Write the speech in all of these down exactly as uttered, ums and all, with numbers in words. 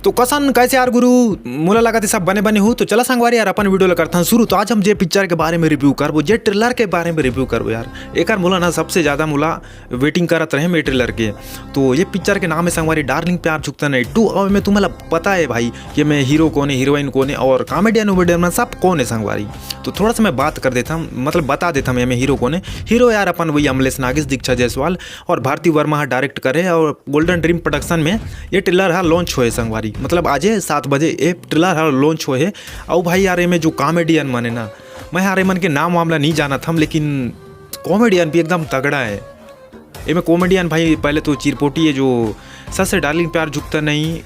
तो कसन, कैसे यार गुरु? मोला लगत हे सब बने बने हो। तो चला संगवारी यार, अपन video ला करथन शुरू। तो आज हम जे पिक्चर के बारे में रिव्यू करबो, जे ट्रेलर के बारे में रिव्यू करबो यार, एकर मोला ना सबसे ज्यादा मोला वेटिंग करत रहे मैं ट्रेलर के। तो ये पिक्चर के नाम है संगवारी डार्लिंग प्यार झुकता नहीं टू। और मैं तुम्हें पता है भाई कि मैं हीरो कौन है, हीरोइन कौन है और कॉमेडियन वॉमेडियन में सब कौन है संगवारी। तो थोड़ा सा मैं बात कर देता हूँ, मतलब बता देता हूँ मैं हीरो कौन है। हीरो यार अपन वही अमलेश नागेश, दीक्षा जायसवाल और भारती वर्मा ह डायरेक्ट करे और गोल्डन ड्रीम प्रोडक्शन में ये ट्रेलर ह लॉन्च होए संगवारी, मतलब आजे सात बजे ये ट्रेलर ह लॉन्च होए है। और भाई यार, एमे जो कॉमेडियन मन है ना, मैं यार एमन के नाम वाम ला नहीं जानत हम, लेकिन कॉमेडियन भी एकदम तगड़ा है। एमे कॉमेडियन भाई पहले तो चिरपोटी है जो सच से डार्लिंग प्यार झुकता नहीं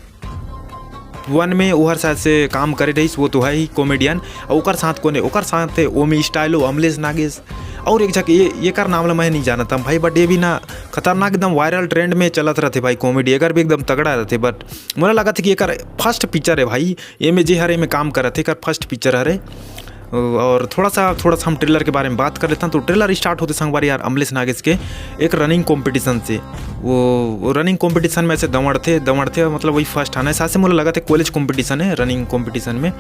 वन में ओहर साथ से काम करे रहीस, वो तो है ही कॉमेडियन। और ओकर साथ कोने, ओकर साथ है ओमी स्टाइलो, अमलेश नागेश और एक झक ये, एकर नाम ला मैं नहीं जानत हम भाई, बट ये भी ना खतरनाक एकदम वायरल ट्रेंड में चलत रहते भाई कॉमेडी, एकर भी एकदम तगड़ा रहते। बट मोला लगत है कि एकर फर्स्ट पिक्चर है भाई, एमे जे हरे में काम करत है, एकर फर्स्ट पिक्चर हरे। और थोड़ा सा थोड़ा सा हम ट्रेलर के बारे में बात कर लेता हूँ। तो ट्रेलर स्टार्ट होते संगवारी यार अमलेश नागेश के एक रनिंग कॉम्पिटिशन से। वो, वो रनिंग कॉम्पिटिशन में ऐसे दौड़ते दौड़ते, मतलब वही फर्स्ट आना है, साथ से मोला लगत है कॉलेज कॉम्पिटिशन है रनिंग कॉम्पिटिशन में।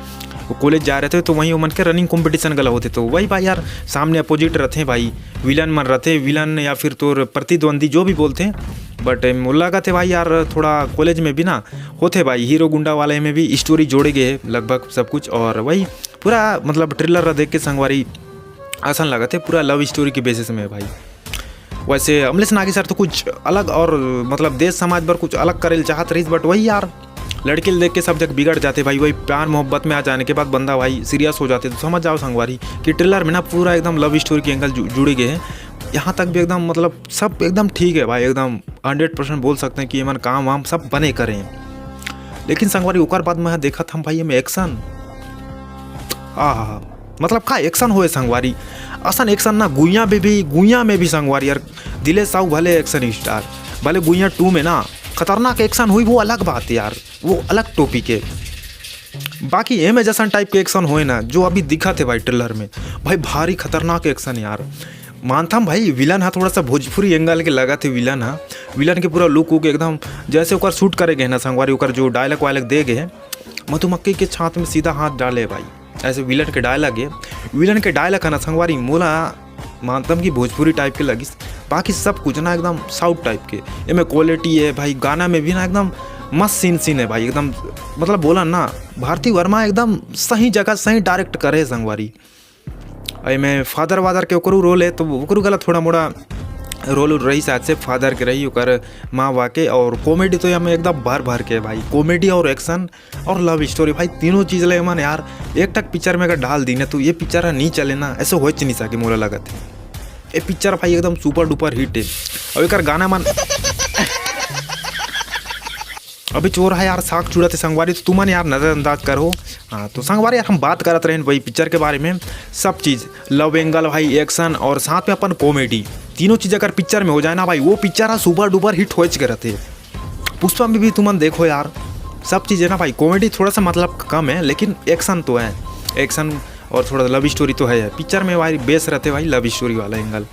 वो कॉलेज जा रहे थे तो वहीं ओमन के रनिंग कॉम्पिटिशन गला होते, तो वही भाई यार सामने अपोजिट रहते हैं भाई, विलन मन रहते, विलन या फिर तोर प्रतिद्वंदी जो भी बोलते हैं। बट मोला लगत है भाई यार, थोड़ा कॉलेज में भी ना होते भाई, हीरो गुंडा वाले में भी स्टोरी जोड़े गए हैं लगभग सब कुछ। और वही पूरा मतलब ट्रेलर ला देख के संगवारी असन लगत है पूरा लव स्टोरी के बेसिस में है भाई। वैसे अमलेश नागेश सर तो कुछ अलग और मतलब देश समाज पर कुछ अलग करे ल चाहत रहीस, बट वही यार लड़की ल देख के सब जग बिगड़ जाते भाई। वही प्यार मोहब्बत में आ जाने के बाद बंदा भाई सीरियस हो जाते। तो समझ जाओ संगवारी कि ट्रेलर में ना पूरा एकदम लव स्टोरी के एंगल जु-, जुड़े गए हैं। यहाँ तक भी एकदम मतलब सब एकदम ठीक है भाई, एकदम हंड्रेड परसेंट बोल सकते हैं कि एमन काम वाम सब बने करें। लेकिन संगवारी ओकर बाद मैं देखत हम भाई एमे एक्शन, आहा, मतलब का एक्शन होए संगवारी, असन एक्शन ना गुइया में भी, गुइया में भी संगवारी यार, दिलेश साहू भले एक्शन स्टार, भले गुइया टू में ना खतरनाक एक्शन हुई, वो अलग बात है यार, वो अलग टॉपिक है। बाकी एमे जैसन टाइप के एक्शन होए ना जो अभी दिखत है भाई ट्रेलर में, भाई भारी खतरनाक एक्शन यार। मानथम भाई विलन हा थोड़ा सा भोजपुरी एंगल के लगत है, विलन हा, विलन के पूरा लुक वुक एकदम जैसे ओकर शूट करे गए ना संगवारी, ओकर जो डायलॉग वायलॉग दे गए हैं, मधुमक्खी के छात में सीधा हाथ डाले भाई, ऐसे विलन के डायलॉग है। विलन के डायलॉग है ना संगवारी, मोला मानतम कि भोजपुरी टाइप के लगिस। बाकी सब कुछ ना एकदम साउथ टाइप के, एमे क्वालिटी है भाई। गाना में भी ना एकदम मस्त सीन सीन है भाई, एकदम मतलब बोला ना, भारती वर्मा एकदम सही जगह सही डायरेक्ट करे है संगवारी। एमे फादर वादर के ओकरू रोल है, तो ओकरू गला थोड़ा मोड़ा रोल रही शायद से, फादर के रही ओकर माँ वा के। और कॉमेडी तो एमे एकदम भर भर के है भाई, कॉमेडी और एक्शन और लव स्टोरी भाई, तीनों चीज ले मन यार एक टक पिक्चर में अगर डाल दी ना, तो ये पिक्चर नहीं चले ना, ऐसे हो नहीं सके मोला लगत है। ये पिक्चर भाई एकदम सुपर डुपर हिट है। और एकर गाना मन अभी चोर है यार, साग चूड़ा थे संगवारी, तो तुमन यार नजरअंदाज करो। हाँ, तो संगवारी यार हम बात करत रहे वही पिक्चर के बारे में, सब चीज, लव एंगल भाई, एक्शन और साथ में अपन कॉमेडी, तीनों चीज अगर पिक्चर में हो जाए ना भाई, वो पिक्चर है सुपर डुपर हिट हो के रहते। पुष्पा में भी तुमन देखो यार, सब चीज है ना भाई, कॉमेडी थोड़ा सा मतलब कम है, लेकिन एक्शन तो है, एक्शन और थोड़ा लव स्टोरी तो है। पिक्चर में भाई बेस रहते भाई लव स्टोरी वाला एंगल।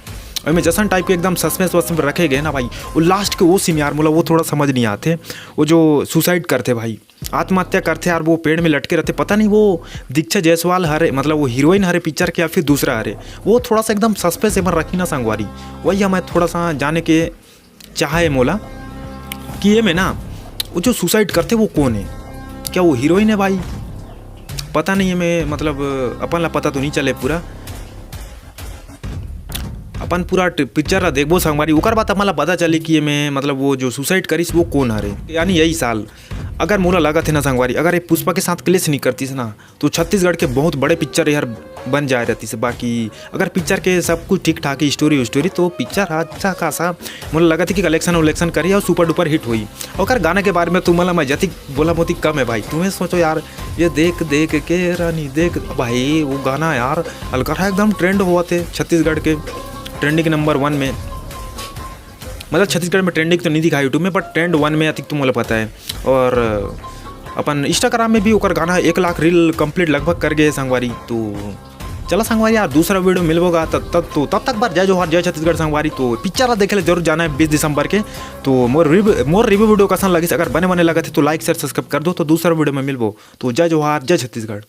और में जैसन टाइप के एकदम सस्पेंस वस्पेंस रखे गए ना भाई, वो लास्ट के वो सीन यार, मोला वो थोड़ा समझ नहीं आते। वो जो सुसाइड करते भाई, आत्महत्या करते यार, वो पेड़ में लटके रहते, पता नहीं वो दीक्षा जायसवाल हरे, मतलब वो हीरोइन हरे पिक्चर के या फिर दूसरा हरे, वो थोड़ा सा एकदम सस्पेंस एमन रखी ना संगवारी। वही हमें थोड़ा सा जाने के चाहे मोला कि ये में ना वो जो सुसाइड करते वो कौन है, क्या वो हीरोइन है भाई? पता नहीं है, मैं मतलब अपन ला पता तो नहीं चले पूरा। अपन पूरा ट-, पिक्चर ला देखबो संगवारी, ओकर बाद अपन ला पता चली कि ये में मतलब वो जो सुसाइड करिस वो कौन हरे। यानी यही साल अगर मोला लगत है ना संगवारी, अगर ये पुष्पा के साथ क्लेश नहीं करतीस ना, तो छत्तीसगढ़ के बहुत बड़े पिक्चर यार बन जाए रहतीस। बाकी अगर पिक्चर के सब कुछ ठीक ठाक ही स्टोरी स्टोरी, तो पिक्चर अच्छा खासा मोला लगत है कि कलेक्शन वलेक्शन करी और सुपर डुपर हिट होई। ओकर गाना के बारे में तुमला मैं जतिक बोला मोती कम है भाई। तुम्हें सोचो यार, ये देख देख के रानी देख भाई, वो गाना यार अलकरहा एकदम ट्रेंड हुआ थे छत्तीसगढ़ के, ट्रेंडिंग नंबर वन में। मतलब छत्तीसगढ़ में ट्रेंडिंग तो नहीं दिखा यूट्यूब में, बट ट्रेंड वन में अधिक तुमला पता है। और अपन इंस्टाग्राम में भी ओकर गाना एक लाख रील कंप्लीट लगभग कर गए संगवारी। तो चला संगवारी यार, दूसरा वीडियो मिलबो गा, तब तक तो, तब तक बर जय जोहार, जय छत्तीसगढ़ संगवारी। तो पिक्चर ला देखे ले जरूर जाना हे बीस दिसंबर के। तो मोर रिव्यू, मोर रिव्यू वीडियो कसन लगिस, अगर बने बने लगत हे तो like share subscribe कर दो। तो दूसरा वीडियो में मिलबो, तो जय जोहार, जय छत्तीसगढ़।